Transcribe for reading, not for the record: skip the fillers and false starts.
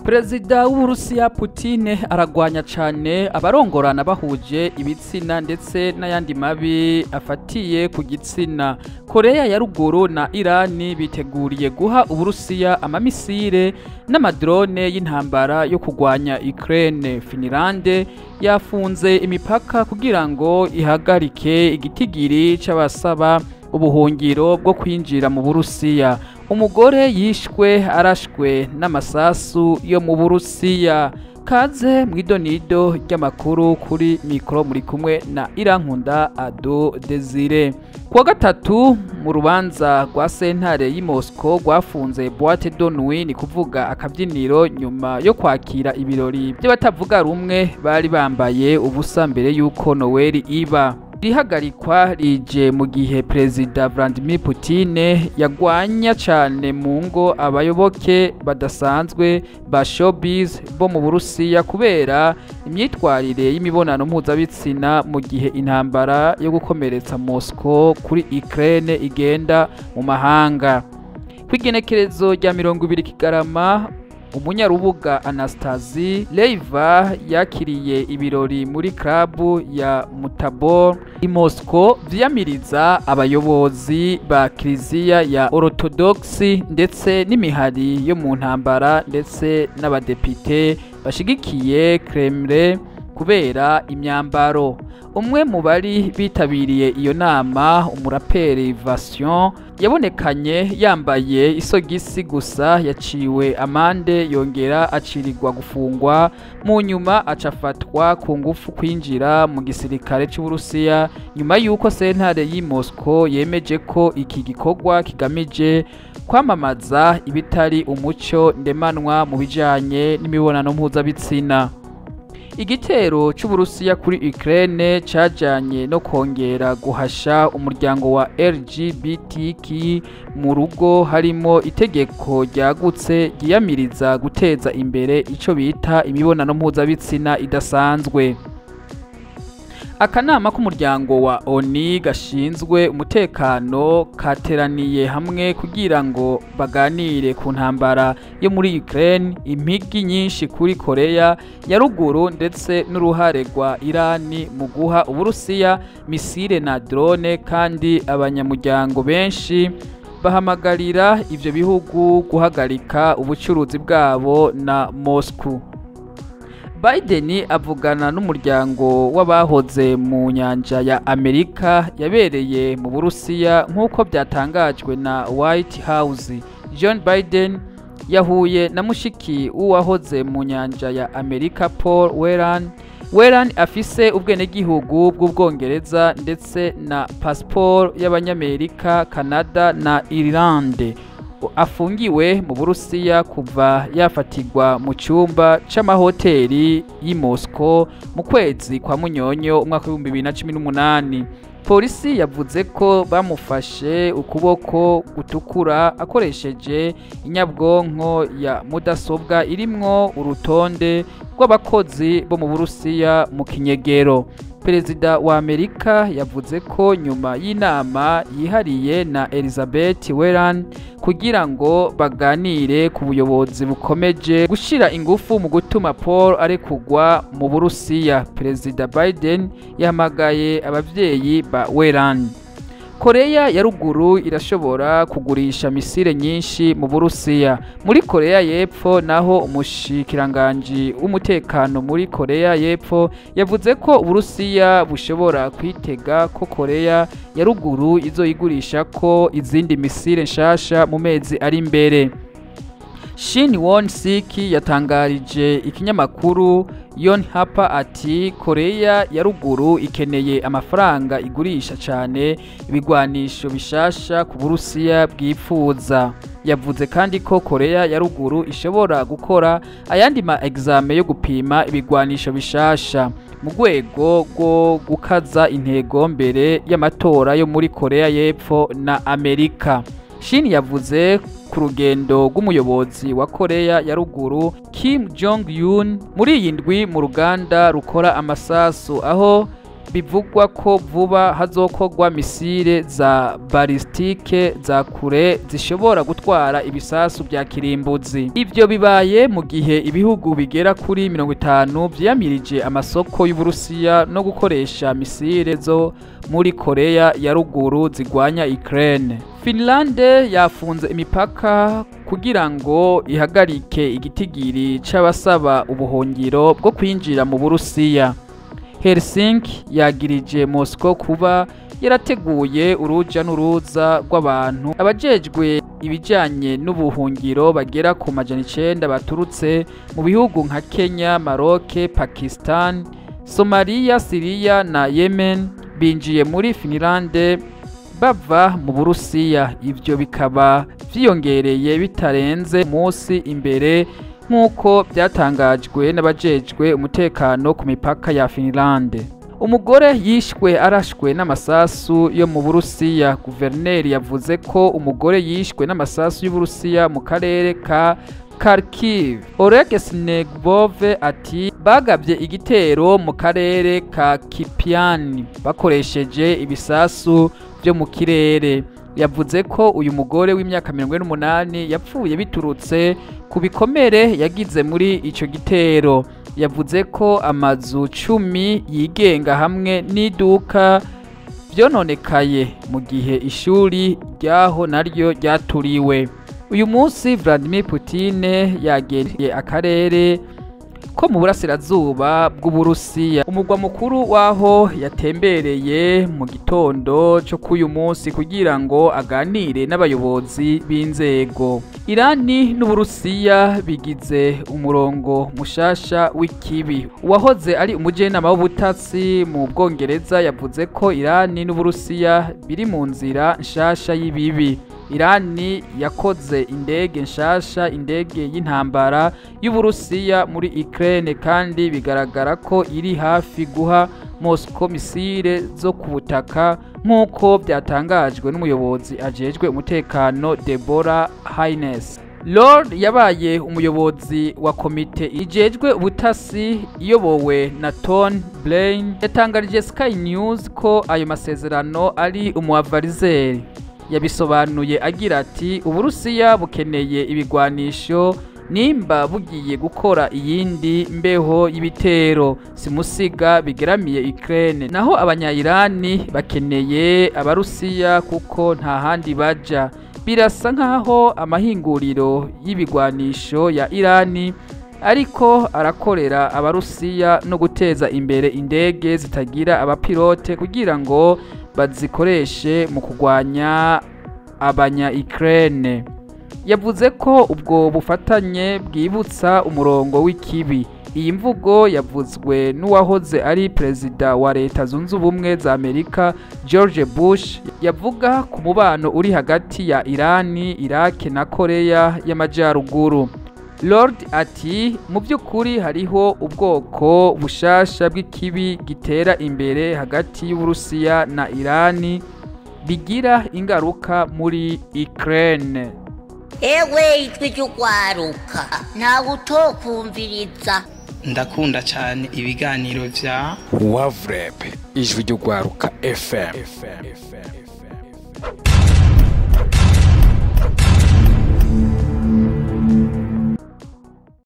Perezida w'Uburusiya Putin aragwanya cane abarongorana bahuje ibitsina ndetse n'ayandi mabi afatiye ku gitsina. Korea ya ruguru na Irani biteguriye guha Uburusiya amamisire n'amadrone y'intambara yo kugwanya Ukraine. Finlande yafunze imipaka kugira ngo ihagarike igitigiri c'abasaba ubuhungiro bwo kwinjira mu Burusiya. Umugore yishwe arashwe n'amasasu yo mu Burusiya. Kaze mw'idonido ry'amakuru, kuri mikoro muri kumwe na Irankunda Ado Desire. Kuwa gatatu, mu rubanza rwa sentare y'i Moscow rwafunze boîte de nuit, ni kuvuga akabyiniro, nyuma yo kwakira ibirori by'abatavuga rumwe bari bambaye ubusa mbere y'uko Noel iba. Irihagarikwa rije mu gihe Perezida Vladimir Putin yagwanya cane mu ngo abayoboke badasanzwe ba showbiz bo mu Burusiya kubera imyitwarire y'imibonano mpuzabitsina, mu gihe intambara yo gukomeretsa Moscow kuri Ukraine igenda mu mahanga. Kw'igenekerezo rya 20 Kigarama, umunyarubuga Anastasie Leiva yakiriye ibirori muri club ya Mutabor i Moscow vyiyamiriza abayobozi ba Kiliziya ya Orthodox ndetse n'imihari yo mu ntambara ndetse n'abadepite bashigikiye Kremlin kubera imyambaro. Umwe mu bari bitabiriye iyo nama, umuraperi Vasion, yabonekanye yambaye isogisi gusa, yaciwe amande yongera acirirwa gufungwa. Mu nyuma acafatwa ku ngufu kwinjira mu gisirikare c'Uburusiya, nyuma y'uko sentare y'i Moscow yemeje ko iki gikorwa kigamije kwamamaza ibitari umuco ndemanwa mu bijanye n'imibonano mpuzabitsina. Igitero c'Uburusiya kuri Ukraine cajanye no kongera guhasha umuryango wa LGBTQ mu rugo, harimo itegeko ryagutse ryiyamiriza guteza imbere ico bita imibonano mpuzabitsina idasanzwe. Akanama k'umuryango wa ONU gashinzwe umutekano kateraniye hamwe kugira ngo baganire ku ntambara yo muri Ukraine, impigi nyinshi kuri Korea ya ruguru ndetse n'uruhare rwa Irani mu guha Uburusiya misile na drone, kandi abanyamuryango benshi bahamagarira ivyo bihugu guhagarika ubucuruzi bwabo na Moscow. Biden avugana n'umuryango w'abahoze mu nyanja ya Amerika yabereye mu Burusiya, nk'uko byatangajwe na White House. John Biden yahuye na mushiki w'uwahoze mu nyanja ya Amerika Paul Whelan. Whelan afise ubwenegihugu bw'Ubwongereza ndetse na pasiporo y'Abanyamerika, Canada na Irlande. Afungiwe mu Burusiya kuva yafatirwa mu cyumba c'amahoteli y'i Moscow mu kwezi kwa Munyonyo umwaka w'2018. Polisi yavuze ko bamufashe ukuboko gutukura akoresheje inyabwonko ya mudasobwa irimwo urutonde rw'abakozi bo mu Burusiya mu kinyegero. Perezida wa Amerika yavuze ko nyuma y'inama yihariye na Elizabeth Whelan kugira ngo baganire ku buyobozi bukomeje gushira ingufu mu gutuma Paul arekugwa mu Burusiya. Perezida Biden yahamagaye abavyeyi ba Whelan. Korea ya ruguru irashobora kugurisha misile nyinshi mu Burusiya. Muri Korea y'Epfo naho, umushikiranganji w'umutekano muri Korea y'Epfo yavuze ko Uburusiya bushobora kwitega ko Korea ya ruguru izoyigurisha ko izindi misile nshasha mu mezi ari imbere. Shin Won-sik yatangarije ikinyamakuru Yonhap ati Korea ya ruguru ikeneye amafaranga igurisha cyane ibigwanisho bishasha ku Burusiya bwipfuza. Yavuze kandi ko Korea ya ruguru ishobora gukora ayandi ma examen yo gupima ibigwanisho bishasha mu rwego rwo gukaza intego mbere y'amatora yo muri Korea y'Epfo na Amerika. Shin yavuze ku rugendo rw'umuyobozi wa Korea ya ruguru Kim Jong Un muri iyi ndwi mu ruganda rukora amasasu, aho Bivugwa ko vuba hazokorwa misile za balistike za kure zishobora gutwara ibisasu bya kirimbuzi. Ivyo bibaye mu gihe ibihugu bigera kuri 50 vyiyamirije amasoko y'Uburusiya no gukoresha misile zo muri Korea ya ruguru zigwanya Ukraine. Finlande yafunze imipaka kugira ngo ihagarike igitigiri c'abasaba ubuhungiro bwo kwinjira mu Burusiya. Helsinki yagirije Moscow kuba yarateguye uruja n'uruza rw'abantu. Abajejwe ibijanye n'ubuhungiro bagera ku 900 baturutse mu bihugu nka Kenya, Maroc, Pakistan, Somalia, Syria na Yemen binjiye muri Finlande bava mu Burusiya. Ivyo bikaba vyiyongereye bitarenze munsi imbere, nk'uko byatangajwe n'abajejwe umutekano ku mipaka ya Finlande. Umugore yishwe arashwe n'amasasu yo mu Burusiya. Guverineri yavuze ko umugore yishwe n'amasasu y'Uburusiya mu karere ka Kharkiv. Oleg Snegbov ati bagabye igitero mu karere ka Kipiani bakoresheje ibisasu byo mu kirere. Yavuze ko uyu mugore w'imyaka 48 yapfuye biturutse ku bikomere yagize muri ico gitero. Yavuze ko amazu 10 yigenga hamwe n'iduka vyononekaye mu gihe ishuri ryaho naryo ryaturiwe. Uyu munsi Vladimir Putin yagendeye akarere ko mu burasirazuba bw'Uburusiya, umugwa mukuru waho yatembereye mu gitondo cyo k'uyu munsi kugira ngo aganire n'abayobozi b'inzego. Irani n'Uburusiya bigize umurongo mushasha w'ikibi. Uwahoze ari umujenama w'ubutasi mu Bwongereza yavuze ko Irani n'Uburusiya biri mu nzira nshasha y'ibibi. Irani yakoze indege nshasha, indege y'intambara y'Uburusiya muri Ukraine, kandi bigaragara ko iri hafi guha Moscow misile zo ku butaka, nk'uko byatangajwe n'umuyobozi ajejwe umutekano Deborah Haynes. Lord yabaye umuyobozi wa komite ijejwe ubutasi iyobowe na Tony Blair yatangarije Sky News ko ayo masezerano ari umuavarizeri. Yabisobanuye agira ati Uburusiya bukeneye ibigwanisho nimba bugiye gukora iyindi mbeho y'ibitero simusiga bigeramiye Ukraine, naho abanya-Irani bakeneye Abarusiya kuko nta handi baja. Birasa nkaho amahinguriro y'ibigwanisho ya Irani ariko arakorera Abarusiya no guteza imbere indege zitagira abapilote kugira ngo bazikoreshe mu kugwanya abanya-Ukraine. Yavuze ko ubwo bufatanye bwibutsa umurongo w'ikibi. Iyi mvugo yavuzwe n'uwahoze ari perezida wa Leta Zunze Ubumwe za Amerika George Bush, yavuga ku mubano uri hagati ya Irani, Iraq na Korea y'Amajyaruguru. Lord ati mu by'ukuri hariho ubwoko bushasha bw'ikibi gitera imbere hagati y'Uburusiya na Irani bigira ingaruka muri Ukraine. Ewe ijwi ry'ugwaruka ntawe utokumviriza. Ndakunda cyane ibiganiro vya Wavrep, ijwi ry'ugwaruka FM.